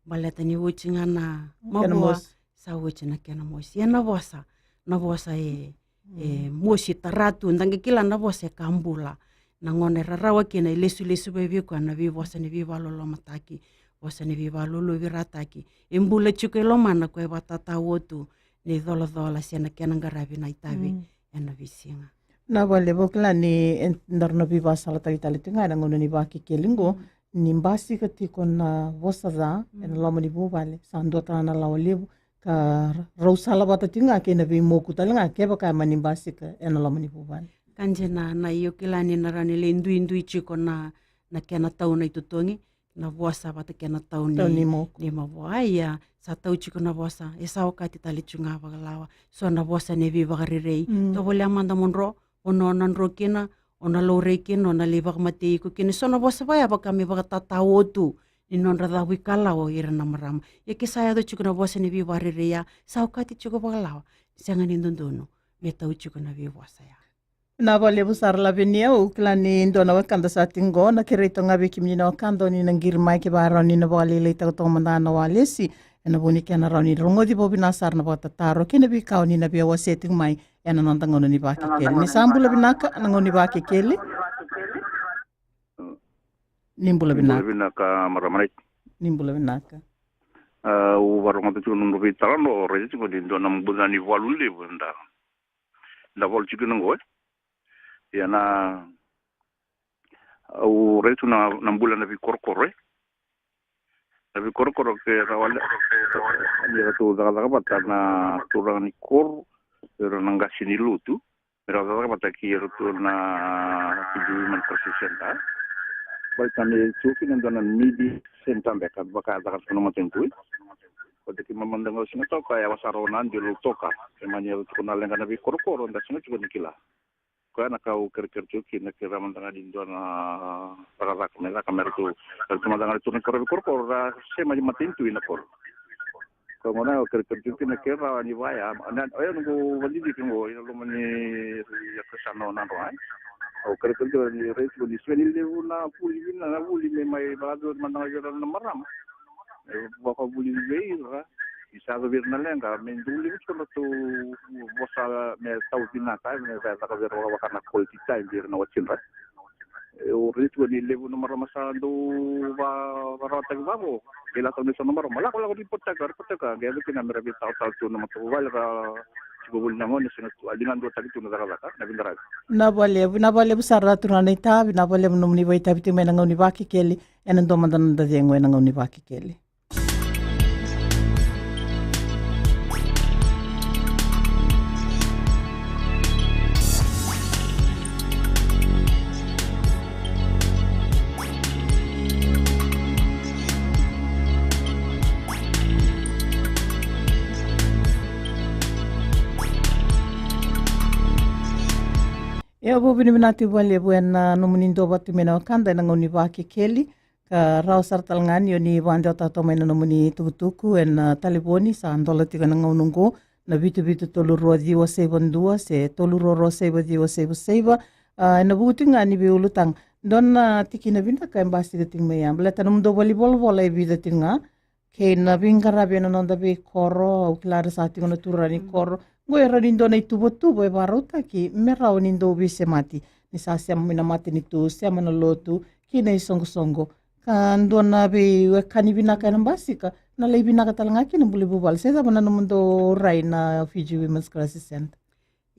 baleta ni oti ga na mavoa, sa oti na kena mosi. Ia na vosa, na vosa e, e mosi tara tu, da qai kila na vosa e ka bula. Na gauna e rarawa kina, e lesulesu vei koya na veivosa ni veivakalolomataki, vosa ni veivakalolovirataki. E bula tiko e lomana ko e vakatatao tu ni colacola se na kena qaravi na itavi ena veisiga. Na vale, au kila ni, e, daru na veivakasalataki tale tiko ga ena gauna ni Vakekeli qo, ni basika tiko na vosa ca ena loma ni vuvale, sa dua tale na lawa levu, ka rau salavata tiko ga kei na veimoku tale ga kevaka e mani basika ena loma ni vuvale. Ka dina, Nai, au kila ni na rawa ni lai duidui tiko na, na kena tau na itotogi, na vosa vata kei na tau ni, tau ni moku, ni mavoa. Ia sa tau tiko na vosa, e sa okati tale tiko ga vakalawa. So na vosa ni veivakarerei. Mm. Tovolea mada mo dro, o na, o na dro kina, o na laurai kina, o na lai vakamatei iko kina. So na vosa vaya vaka me vakatatao tu ni nodra cavuikalawa o ira na marama. Ia ke sa yaco tiko na vosa ni veivakarerei, ia sa okati tiko vakalawa. Sega ni dodonu me tau tiko na veivosa ya. Na vakalevu sara Lavenia, au kila ni dua na wekada sa tiko qo, na kerei toka ga vei kemuni na wekada o ni na qiri mai ke vaka rawa ni na vakalailaitaka toka mada na walesi ena vuku ni kena rawa ni rogoci vakavinaka sara na vakatataro kei na veika o ni na via wasea tiko mai ena noda gauna ni Vakekeli. Ni sa bula vinaka na gauna ni Vakekeli. Ni bula vinaka. Ni bula vinaka, marama Nai. Ni bula vinaka. A, au vakarogoca tiko na nomu veitalanoa, raica tiko ni dua na buca ni valu levu eda, eda valu tiko kina qo, e. Ia na, au raica tu na, na bula na veikorokoro, e. Na veikorokoro ke rawa le, ni ratou cakacaka vata na turaga ni koro, era na qase ni lotu, me ra cakacaka vata kei iratou na Fiji Women Crisis Centre. Baleta ni tiko kina dua na media centre beka, vaka e caka tiko na matanitu. Baleta keimami mada ga au sega toka, e yawa sara o na dui lau toka. Keimami yaco tiko na leqa na veikorokoro, da sega tiko ni kila. Koya na ka au kerekere tiko kina, ke ra mada ga ni dua na cakacaka me caka me ratou, ratou mada ga ni tu na koro veikorokoro, ra sema ni matanitu i na koro. Koya gona au kerekere tiko kina ke rawa ni vaya, na, oya noqu vadidike qo, ina loma ni, ya ke sa no na ro ai. Au kerekere tiko ni rai tiko ni sega ni levu na vuli, vina na vuli me mai vakavuli mada ga vei ira na marama. E vakavuli vei ira, ni sa yaco vei ira na leqa, me dau levu tiko na ratou vosa me tau vinaka, me vaya caka vei ira vaka, vaka na quality time vei ira na watidra. E, au raica tiko ni levu na marama sa dau va, varautaki vavo. Kei lako ni so na marama, lako, lako, ripotaka, ripotaka. Qai yaco kina me ra veitaotao tu na matavuvale, ra Vovoli na gone, se na tu, a liga duataki tu na cakacaka, na viqaravi. Vinaka vakalevu, vinaka vakalevu sara turaga na itavi, vinaka vakalevu na nomuni vakaitavi tiko mai na gauna ni Vakekeli, ena dua mada na noda cegu ena gauna ni Vakekeli. Ia, au vakavinavinaka tiko vakalevu ena nomuni duavata tiko mai na wekada ena gauna ni Vakekeli. Ka rawa sara tale ga ni o ni vakadewataka toka mai na nomuni tukutuku ena, ah, talevoni, sa dola tiko ena gauna oqo na vitu vitu tolu rua ciwa saiva dua se tolu rua rua saiva ciwa saiva saiva. Ah, ena vuku tiko ga ni veiulutaga. Dua na tikina vinaka e basika tiko mai ya. Baleta nomudou valenivolavola e vica tiko ga. Kei na veiqaravi ena noda veikoro, au kila era sa tiko na turaga ni koro. Oqo e rawa ni dua na ituvatuva e vakarautaki me rawa ni dou veisemati. Ni sa sema mai na matanitu, sema na lotu, kei na isoqosoqo. Ka dua na veiwekani vinaka ena basika, na lai vinaka tale ga kina bula ni vuvale. Se cava na nomudou rai na Fiji Women's Crisis Centre?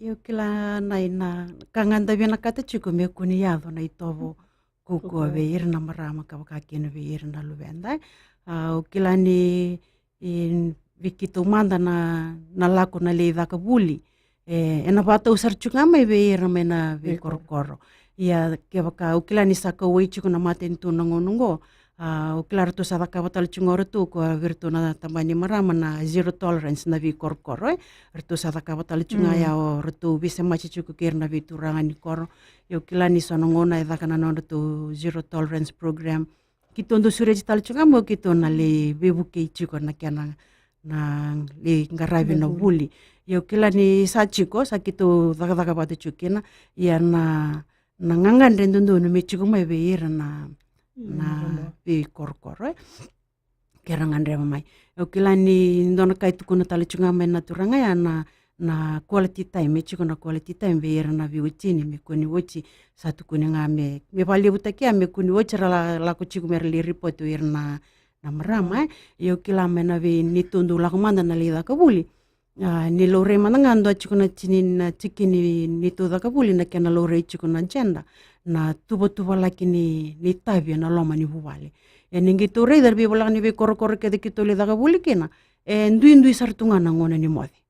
Io, kila na, na ka ga da vinakata tiko me kua ni yaco na itovo kaukaua vei ira na marama ka vaka kina vei ira na luveda. Ah, au kila ni, i, vei keitou mada na, na lako na lai caka vuli. E, ena vakatau sara tiko ga mai vei ira mai na veikorokoro. Ia, kevaka, au kila ni sa kauwai tiko na matanitu na gauna oqo. Ah, au kila ratou sa cakava tale tiko ga o ratou, ko vei iratou na tabana ni marama na zero tolerance na veikorokoro, e. Ratou sa cakava tale tiko ga ya o ratou veisemati tiko kei ira na veituraga ni koro. Ia au kila ni so na gauna e caka na nodratou zero tolerance program. Keitou dau sureti tale tiko ga mo keitou na lai veivukei tiko na kena na lai qaravi na vuli. Ia au kila ni sa tiko, sa keitou cakacaka vata tiko kina. Ia na, na gagadre dodonu me tiko mai vei ira na, na veikorokoro, e. Kera gadreva mai. Au kila ni dua na ka e tukuna tale tiko ga mai na turaga ya na, na quality time, e tiko na quality time vei ira na veiwatini, me kua ni wati, sa tukuni ga me, me vakalevutaki ya, me kua ni wati ra la, lako tiko me ra lai report o ira na, na marama, e. Ia au kila mai na vei neitou dau lako mada na lai caka vuli. Ah, ni laurai mada ga dua tiko na tini na tiki ni, neitou caka vuli na kena laurai tiko na gender, na tuvatuvalaki ni, ni itavi ena loma ni vuvale. E ni qai tou raica era veivoleka ni veikorokoro kece keitou lai caka vuli kina, e duidui sara tu ga na gauna ni moce.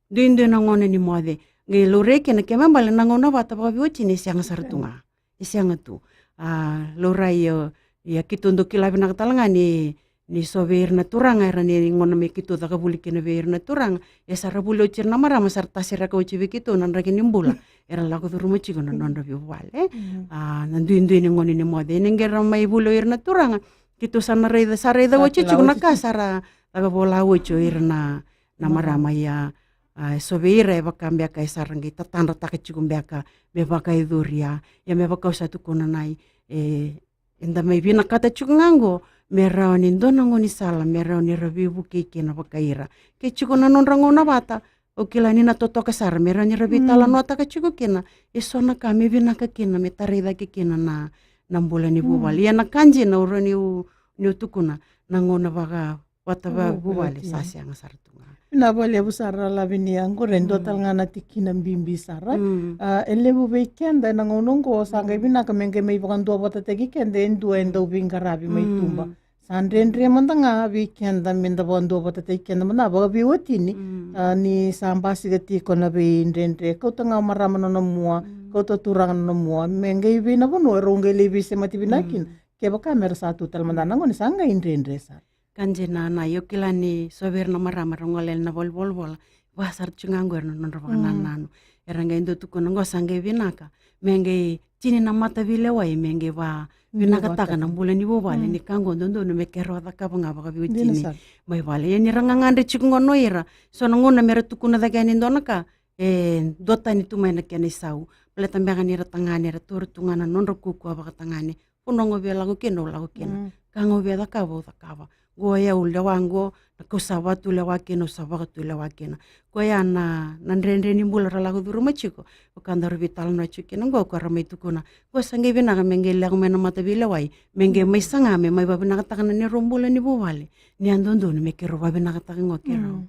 Duidui na gauna ni moce. Qai laurai kina ke me bale na gauna vata vakaveiwatini e sega sara tu ga. E sega tu. Ah, laurai, ia, ia keitou dau kila vinaka tale ga ni, ni so vei ira na turaga, era ni gauna me keitou caka vuli kina vei ira na turaga, e sa ra vuli oti ira na marama, sa ra tasereka oti vei keitou na draki ni bula era lako curuma tiko na nodra veivuvale, e. Ah, na duidui ni gauna ni moce. E ni qai ra mai vuli o ira na turaga, keitou sa na raica, sa raica oti tiko na ka sa ra caka vola oti o ira na, na marama. Ia, ah, e so vei ira e vaka beka e sa ra qai tatadrataka tiko beka me vakayacori ya. Ia me vaka au sa tukuna na i, e, eda mai vinakata tiko ga oqo me rawa ni dua na gaunisala me rawa ni ra veivukei kina vakai ira. Ke tiko na nodra gauna vata, au kila ni na totoka sara me rawa ni ra veitalanoataka tiko kina e so na ka me vinaka kina, me tarai cake kina na, na bula ni vuvale. Ia na ka dina au rawa niu, niu tukuna, na gauna vaka vata vakavuvale sa sega sara tu ga. Vinaka vakalevu sara Lavinia, qori e dua tale ga na tikina bibi sara. Ah, e levu vei keda ena gauna oqo sa qai vinaka me qai mai vakaduavatataki keda e dua e dau veiqaravi mai tuba. Sa dredre mada ga vei keda me da vakaduavatataki keda mada vakaveiwatini. Ah, ni sa basika tiko na veidredre, kauta ga o marama nona mua, kauta o turaga nona mua, me qai vei na vanua erau qai lai veisemati vinaka kina. Kevaka me ra sa tu tale mada na gone sa qai dredre sara. Ka dina na, io kila ni so vei ira na marama ra gole na valenivolavola, vaka sara tu ga oqo era na nodra vakanananu. Era qai dau tukuna oqo sa qai vinaka me qai tini na mataveilewai me qai vavinakataka na bula ni vuvale, ni ka oqo dodonu me keirau cakava ga vakaveiwatini mai vale. Ia ni ra gagadre tiko gona o ira, so na gauna me ra tukuna cake yani e dua na ka, e duatani tu mai na kena isau. Baleta beka ni ra tagane, ra taura tu ga na nodra kaukaua vakatagane. Vanua ga au via lako kina, au lako kina. Ka ga au via cakava, au cakava. Qo ya au lewa qo, na ka au sa vakatulewa kina, au sa vakatulewa kina. Koya na, na dredre ni bula ra lako curuma tiko. Vaka daru veitalanoa tiko kina qo, ko ra mai tukuna, qo sa qai vinaka me qai lako mai na mataveilewai, me qai mai saga me mai vavinakataka na neirau bula ni vuvale. Ni a dodonu me keirau vavinakataka qo keirau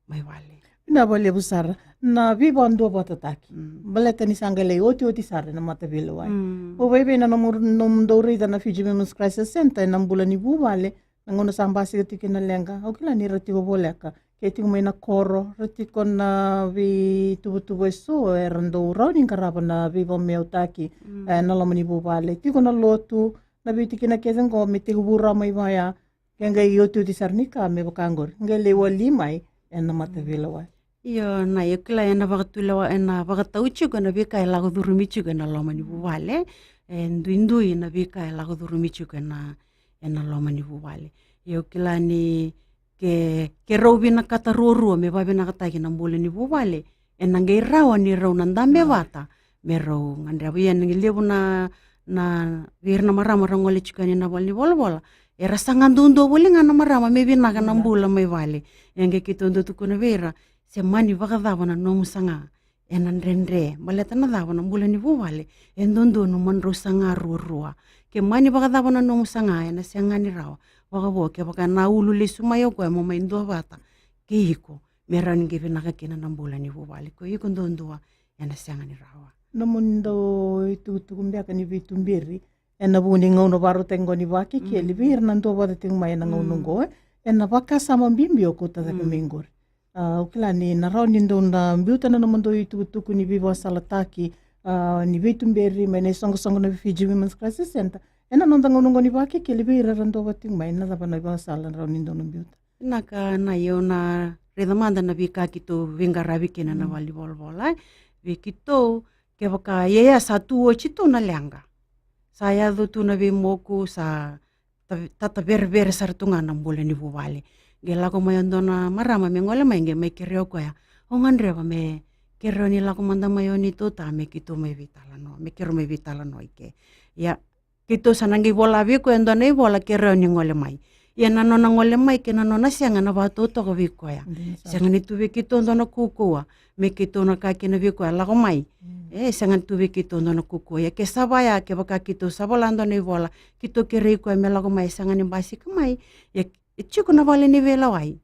mai vale. Vinaka vakalevu sara. Na veivakaduavatataki. Mm. Baleta ni sa qai lai otioti sara ena mataveilewai. Mm. Au via vei na nomu, nomudou raica na Fiji Women's Crisis Centre ena bula ni vuvale, na gauna sa basika tiko kina na leqa. Au kila ni ra tiko voleka. Ke tiko mai na koro, ra tiko na veituvatuva eso, era dau rawa ni qarava na veivakameautaki, mm, ena loma ni vuvale. Tiko na lotu, na veitikina kece qo me tekivu rawa mai vaya. Ke qai otioti sara ni ka me vaka qori. Qai lai wali mai ena mataveilewai. Io, na, io kila ena vakatulewa, ena vakatau tiko ena veika e lako curumi tiko ena loma ni vuvale. E duidui na veika e lako curumi tiko ena, ena loma ni vuvale. Io kila ni ke, ke rau vinakata ruarua me vavinakataki na bula ni vuvale, ena qai rawa ni rau na dabe vata me rau gadreva. Ia na qai levu na, na vei ira na marama ra gole tiko yani na vale ni volavola, era saga duadua voli ga na marama me vinaka na bula mai vale. Ia qai keitou dau tukuna vei ira, se mani vakacava na nomu saga, ena dredre. Baleta na cava? Na bula ni vuvale e dodonu mo drau saga ruarua. Ke mani vakacava na nomu saga, ena sega ni rawa. Vakavo kevaka na ulu lesu mai o koya mo mai duavata kei iko, me rawa ni qai vinaka kina na bula ni vuvale. Ko iko duadua, ena sega ni rawa. Nomuni dau itukutuku beka ni veituberi ena vuku ni gauna vakarautaki qo ni Vakekeli, mm, vei ira na duavata tiko mai ena gauna, mm, qo, e, ena vakasama bibi o kauta cake, mm, mai qori. A, au kila ni na rawa ni dou na biuta na nomudou itukutuku ni veivakasalataki, a, ni veituberi mai na isoqosoqo na Fiji Women's Crisis Centre ena noda gauna qo ni Vakekeli vei ira era duavata tiko mai. Na cava na ivakasala na rawa ni dou na biuta? Vinaka, na, io, na raica mada na veika keitou veiqaravi kina na, mm, valenivolavola, e. Vei keitou, kevaka ia, ia sa tu oti tu na leqa, sa yaco tu na veimoku, sa ta-, tataverevere sara tu ga na bula ni vuvale. Qai lako mai e dua na marama me gole mai, qai mai kerea o koya, au gadreva me kerea ni lako mada mai o neitou ta me keitou mai veitalanoa, me keirau mai veitalanoa i ke. Ia, keitou sa na qai vola vei koya e dua na ivola, kerea ni gole mai. Ia na nona gole mai kei na nona sega, na vakatotoka vei koya. Dina sara. Sega ni tu vei keitou dua na kaukauwa me keitou na kaya kina vei koya, lako mai. Mm. E, sega ni tu vei keitou dua na kaukauwa. Ia ke sa vaya, kevaka keitou sa vola e dua na ivola, keitou kerei koya me lako mai, e sega ni basika mai. Ia e tiko na vale ni veilewai,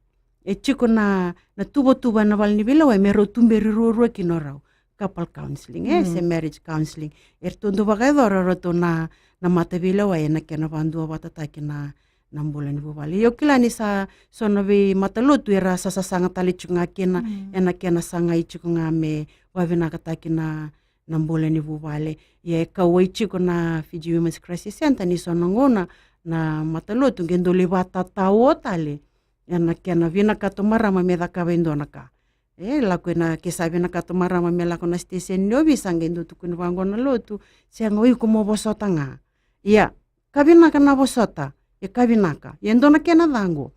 e tiko na, na tuvatuva ena vale ni veilewai me rau tuberi ruarua kina o rau. Couple counselling, e, mm, se marriage counselling. Eratou dau vakayacora o ratou na, na mataveilewai ena kena vakaduavatataki na, na bula ni vuvale. Ia au kila ni sa so na veimatalotu era sa sasaga tale tiko ga kina, mm, ena kena sagai tiko ga me vavinakataki na, na bula ni vuvale. Ia e kauwai tiko na Fiji Women's Crisis Centre ni so na gauna na matalotu qai dau lai vakatatao tale ena kena vinakata o marama me cakava e dua na ka. E lako ena, ke sa vinakata o marama me lako na station ni ovisa, qai dau tukuni vaqo na lotu, sega, o iko mo vosota ga. Ia, ka vinaka na vosota, e ka vinaka. Ia e dua na kena ca qo,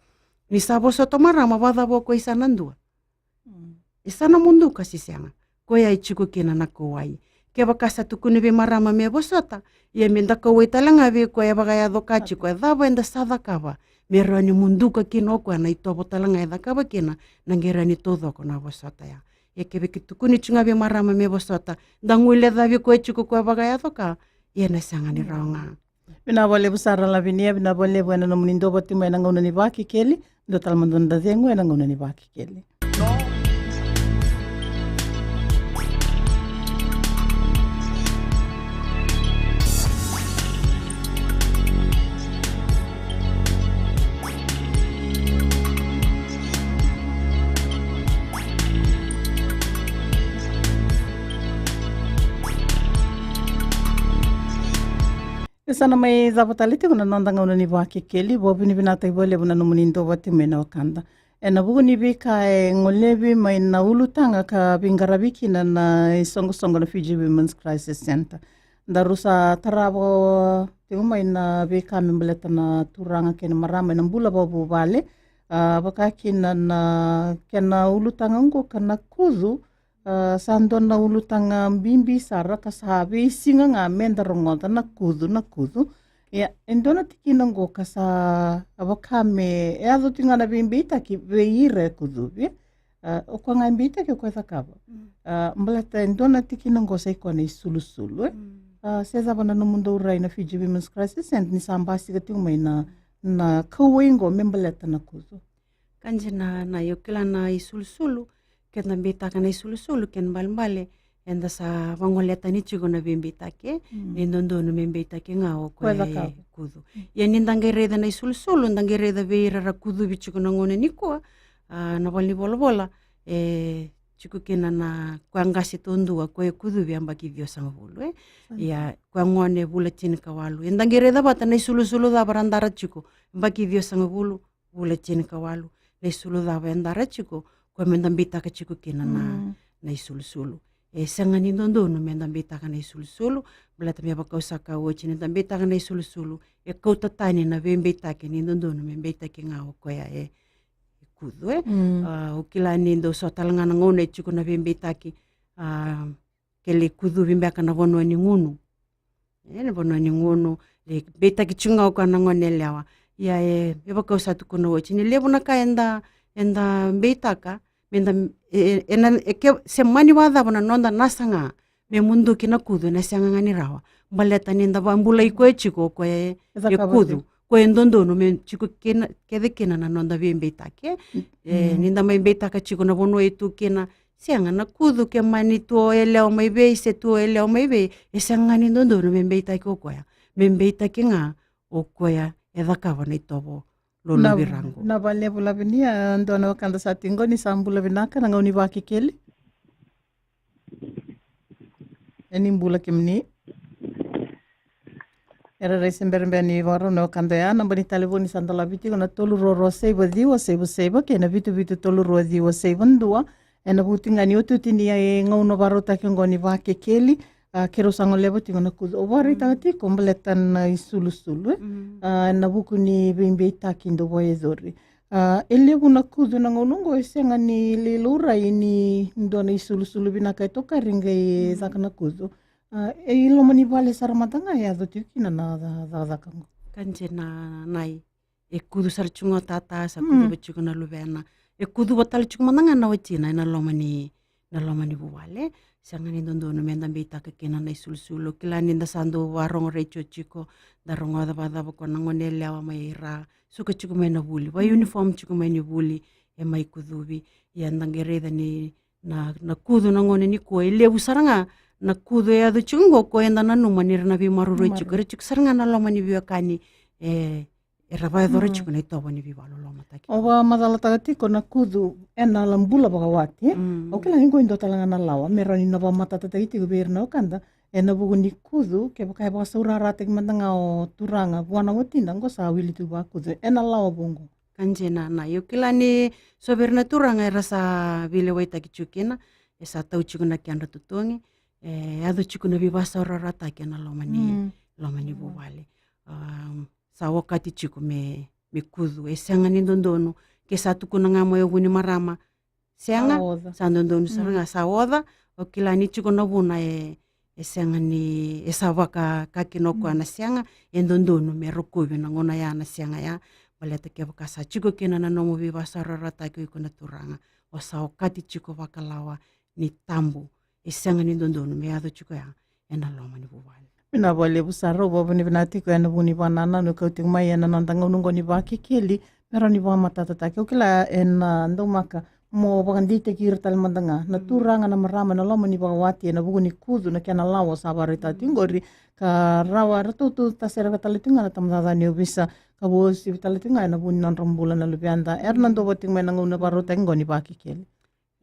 ni sa vosota o marama, vakacava o koya i sa na dua? Mm. E sa na muduka se sega? Koya e tiko kina na kauwai. Kevaka sa tukuni vei marama me vosota, ia me da kauwai tale ga vei koya e vakayaco ka tiko, e cava eda sa cakava me rawa ni muduka kina o koya na itovo tale ga e cakava kina, na qai rawa ni taucoko na vosota ya. Ia kevaka e tukuni tiko ga vei marama me vosota, da guilecavi koya tiko, koya vakayaco ka, ia na sega ni rawa ga. Vinaka vakalevu sara Lavinia, vinaka vakalevu ena nomuni duavata tiko mai ena gauna ni Vakekeli. Dua tale mada na noda cegu ena gauna ni Vakekeli. E sa na mai cava tale tiko na noda gauna ni Vakekeli. Vakavinavinakataki vakalevu na nomuni duavata tiko mai na wekada ena vuku ni veika e golevi mai na ulutaga ka veiqaravi kina na isoqosoqo na Fiji Women's Crisis Centre. Daru sa tarava tiko mai na veika me baleta na turaga kei na marama ena bula vakavuvale. A, vaka kina na kena ulutaga oqo ka na kucu, a, sa dua na ulutaga bibi sara ka sa veisiga ga me da rogoca, na kucu, na kucu. Ia, e dua na tikina oqo ka sa vaka me yaco tiko ga na veibeitaki vei ira e kucuvi. A, o koya ga e beitaki, o koya e cakava. Mm. A, baleta e dua na tikina oqo sa i koya na isulusulu, e. Mm. A, se cava na nomudou rai na Fiji Women's Crisis Centre ni sa basika tiko mai na, na kauwai oqo me baleta na kucu? Ka dina, na, io kila na isulusulu, keda beitaka na isulusulu, kena ibalebale eda sa vagolea tani tiko na veibeitaki, e? Mm. Ni dodonu me beitaki ga o koya e kucu. Mm. Ia ni da qai raica na isulusulu, da qai raica vei ira ra kucuvi tiko na gauna nikua, a, na valenivolavola, e tiko kina na koya qase taudua, koya e kucuvi yabaki ciwasagavulu, e? Ia, koya gone vula tinikawalu. Eda qai raica vata na isulusulu cava ra dara tiko, yabaki ciwasagavulu, vula tinikawalu. Na isulu cava e dara tiko, koya me da beitaka tiko kina na, mm, na isulusulu. E sega ni dodonu me da beitaka na isulusulu, baleta me vaka au sa kaya oti, ni da beitaka na isulusulu, e kauta tani na veibeitaki ni dodonu me beitaki ga o koya e, e kucu, e. Mm. A, au kila ni dau so tale ga na gauna e tiko na veibeitaki, a, ke lai kucuvi beka na vanua ni gunu. E, na vanua ni gunu, lai beitaki tiko ga o koya na gone yalewa. Ia, e, e vaka au sa tukuna oti, ni levu na ka eda, eda beitaka, me da, e, e, e na, e ke, se mani vakacava na noda nasa ga me muduki na kucu, ena sega ga ni rawa. Baleta ni da vakabulai koya tiko o koya e, e kucu. Koya e dodonu me tiko kina, kece kina na noda veibeitaki, e. Mm. E, ni da mai beitaka tiko na vanua e tu kina, sega, na kucu ke mani tu o yalewa mai vei, se tu o yalewa mai vei, e sega ga ni dodonu me beitaki o koya. Me beitaki ga o koya e cakava na itovo lolovi ra qo. Na valevu Lavinia, e dua na wekada sa tiko qo, ni sa bula vinaka, na gauna ni Vakekeli. E, ni bula kemuni. Era rai se bera beka ni vakarau na wekada oya, naba ni talevoni sa dolavi tiko na tolu rua rua saiva ciwa saiva saiva kei na vitu vitu tolu rua ciwa saiva dua. Ena vuku ga ni otioti ni, e, gauna vakarautaki oqo ni Vakekeli, a, keirau sa goleva tiko na kucu. O vakaraitaka tiko baleta na isulusulu, e? Mm. A, ena vuku ni veibeitaki dau vakayacori. A, e levu na kucu na gauna oqo e sega ni lai laurai ni dua na isulusulu vinaka e tokari qai, mm, caka na kucu. A, e i loma ni vale sara mada ga e yaco tiko kina na ca-, cakacaka oqo. Ka dina, Nai. E kucu sara tiko ga o tata, sa, mm, kucuva tiko na luvena. E kucuva tale tiko mada ga na watina ena loma ni, na loma ni vuvale. Sega ni dodonu me da beitaka kina na isulusulu. Kila ni da sa dau vakarogo retio tiko, da rogoca vakacava o koya na gone yalewa mai ra suka tiko mai na vuli, vaka, mm, uniform tiko mai ni vuli, e mai kucuvi. Ia da qai raica ni na, na kucu na gauna nikua, e levu sara ga na kucu e yaco tiko qo, o koya eda nanuma ni ra na veimaroroi tiko. Maroroi. Era tiko sara ga na loma ni veiwekani, e, era vakayacora, mm, tiko na itovo ni veivakalolomataki. O vakamacalataka tiko na kucu ena la bula vakawati, e? Mm. Au kila ni qo e dua tale ga na lawa me rawa ni na vakamatatataki tiko vei ira na wekada, ena vuku ni kucu, kevaka e vakasaurarataki mada ga o turaga vua na watina, qo sa wili tu vakucu ena lawa vou qo. Ka dina, Nai. Au kila ni so vei ira na turaga era sa veilewaitaki tiko kina, e sa tau tiko na kedra totogi, e yaco tiko na veivakasaurarataki ena loma ni, mm, loma ni, mm, vuvale. Am, sa okati tiko me, me kucu, e sega ni dodonu. Ke sa tukuna ga mai o vu ni marama, sega, sa oca. Sa dodonu sara ga, mm, sa oca. Au kila ni tiko na vuna e, e sega ni, e sa vaka, ka kina o koya, mm, na sega, e dodonu me rokovi na gauna ya, na sega ya. Baleta kevaka sa tiko kina na nomu veivakasaurarataki o iko na turaga, o sa okati tiko vakalawa ni tabu. E sega ni dodonu me yaco tiko ya ena loma ni vuvale. Vinaka vakalevu sara, au vakavinavinaka tiko ena vuku ni vakanananu e kau tiko mai ena noda gauna oqo ni Vakekeli, me rawa ni vakamatatataki. Au kila ena, a, daumaka mo vakadeitaki ira tale mada ga na, mm, turaga, na marama ena loma ni vakawati ena vuku ni kucu, na kena lawa sa vakaraitaka tiko qori, ka rawa eratou tu tasereka tale tiko ga na tabacakacaka ni ovisa, ka uasivi tale tiko ga ena vuku ni nodra bula na luveda. Era na dau vata tiko mai na gauna vakarautaki oqo ni Vakekeli.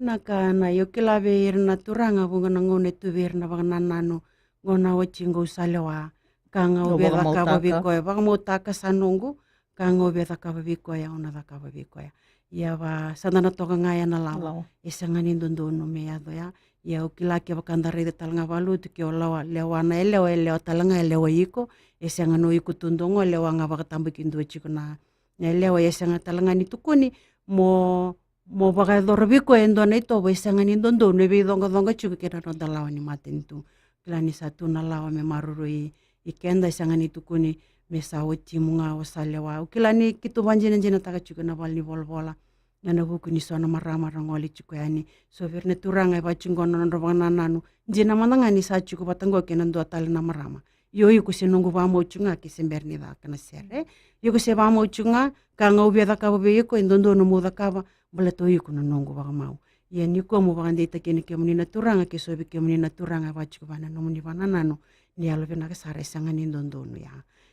Na ka, Nai, au kila vei ira na turaga, vuqa na gauna e tu vei ira na vakanananu, qo na oti qo au sa lewa, ka ga au via cakava vei koya, vakamautaka sa noqu, ka ga au via cakava vei koya, au na cakava vei koya. Ia va, sa da na toka ga ena lawa. Lawa. E sega ni dodonu me yaco ya. Ia au kila kevaka da raica tale ga vakalotu, ke o lawa, lewa na yalewa, e lewa tale ga, e lewa iko, e sega ni o iko tu dua qo, lewa ga vakatabakidua tiko na, na yalewa, e sega tale ga ni tukuni mo mo vakayacora vei koya e dua na itovo, e sega ni dodonu, e veicoqacoqa tiko kei na noda lawa ni matanitu. Kila ni sa tu na lawa me maroroi i keda, e sega ni tukuni me sa oti mu ga o sa lewa. Au kila ni keitou vakadinadinataka tiko na valenivolavola ena vuku ni so na marama ra gole tiko yani. So vei ira na turaga e vaka tiko qo na nodra vakanananu, dina mada ga ni sa tiko vata qo kei na dua tale na marama. Io, iko se noqu vakamau tiko ga ke se bera ni caka na sere. Iko se vakamau tiko ga, ka ga au via cakava vei iko, e dodonu mo cakava, baleta o iko na noqu vakamau. Ia ni kua mo vakadeitaki ni kemuni na turaga, ke so vei kemuni na turaga e vaka tiko vua na nomuni vakanananu, ni yalovinaka sara e sega ni dodonu ya.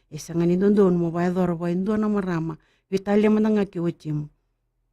E sega ni dodonu mo vakayacora vua e dua na marama, veitalia mada ga ke watimu.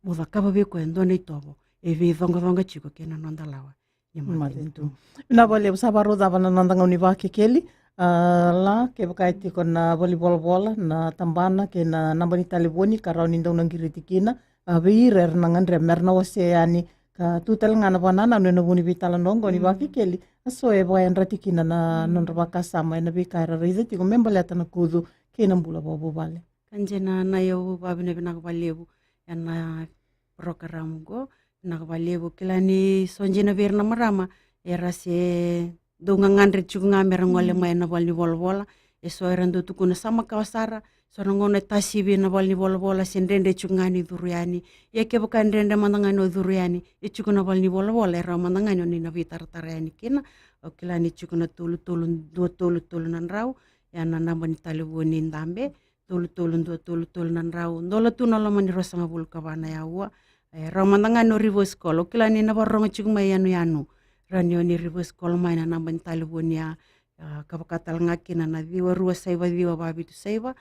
Mo cakava vei koya e dua na itovo e veicoqacoqa tiko kei na noda lawa ni matanitu. Vinaka vakalevu, sa vakarau cava na noda gauna ni Vakekeli. A, la, kevaka e tiko na valenivolavola, na tabana kei na naba ni talevoni ka rawa ni dau na qiriti kina, a, vei ira era na gadreva me ra na wasea yani ka tu tale ga na vakanananu ena vuku ni veitalanoa oqo ni Vakekeli, a so e vakayadrati kina na nodra vakasama ena veika era raica tiko me baleta na kucu kei na bula vakavuvale. Ka dina na, au vakavinavinaka vakalevu ena program qo. Vinaka vakalevu, kila ni so dina vei ira na marama era se dau gagadre tiko ga me ra gole mai ena valenivolavola. E so era dau tukuna sa makawa sara, so na gauna e tasivi ena valenivolavola se dredre tiko ga ni curu yani. Ia kevaka e dredre mada ga ni o curu yani, e tiko na valenivolavola e rawa mada ga ni o ni na veitaratara yani kina. Au kila ni tiko na tolu tolu dua tolu tolu na drau, ia na naba ni talevoni dabe, tolu tolu dua tolu tolu na drau, dola tu na loma ni ruasagavulu ka va na aua. E rawa mada ga ni o reverse call, au kila ni na vakarorogo tiko mai yanuyanu, rawa ni o ni reverse call mai na naba ni talevoni ya. A, ka vaka tale ga kina na ciwa rua saiva ciwa va vitu saiva,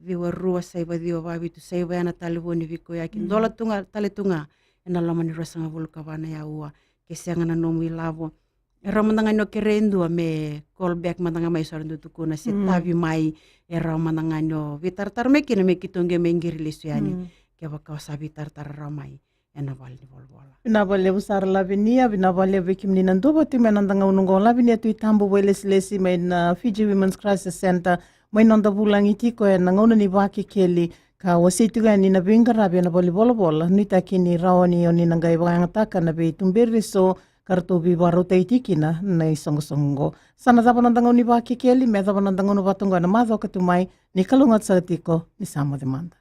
ciwa rua saiva ciwa va vitu saiva, ya na talevoni veikoyaki. Dola tu ga, tale tu ga ena loma ni ruasagavulu ka va na aua. Ke sega na nomu ilavo, e rawa mada ga ni o kerei e dua me call back mada ga mai, so era dau tukuna, se tavi mai, e rawa mada ga ni o veitaratara mai kina me keitou qai mai qiri lesu yani kevaka o sa veitaratara rawa mai ena valenivolavola. Vinaka vakalevu sara Lavinia, vinaka vakalevu vei kemuni na duavata tiko mai ena noda gauna oqo, Lavinia Tuitabu, vakailesilesi mai na Fiji Women's Crisis Centre, mai noda vulagi tiko ena gauna ni Vakekeli, ka wasei tiko yani na veiqaravi ena valenivolavola, nuitaki ni rawa ni o ni na qai vakayagataka na veituberi eso ka ratou veivakarautaki tiko kina na isoqosoqo oqo. Sa na cava noda gauna ni Vakekeli, me yacova noda gauna vata oqo ena macawa ka tu mai. Ni kalougata saka tiko, ni sa moce mada.